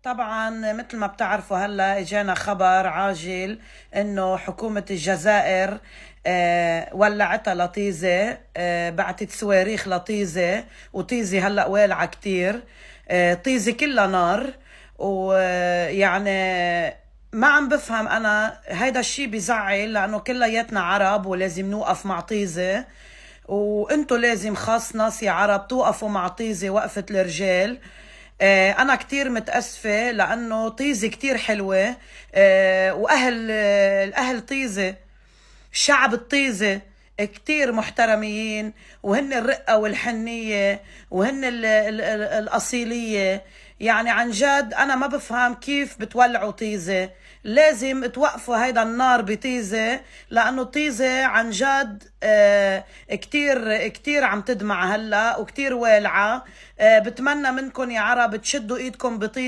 طبعا مثل ما بتعرفوا هلا اجانا خبر عاجل انه حكومة الجزائر ولعتها لطيزة، بعتت صواريخ لطيزة، وطيزة هلا والعة كتير، طيزة كلها نار. ويعني ما عم بفهم انا هيدا الشي بزعل، لانه كلياتنا عرب ولازم نوقف مع طيزة، وانتو لازم خاص ناس يا عرب توقفوا مع طيزة وقفة الرجال. أنا كتير متأسفة لأنه طيزة كتير حلوة، وأهل الأهل طيزة، شعب الطيزة كتير محترمين، وهن الرقة والحنية وهن ال ال ال الأصيلية. يعني عن جد أنا ما بفهم كيف بتولعوا طيزة. لازم توقفوا هيدا النار بطيزة، لأنه طيزة عن جد كتير كتير عم تدمع هلأ وكتير والعة. بتمنى منكم يا عرب تشدوا إيدكم بطيزة.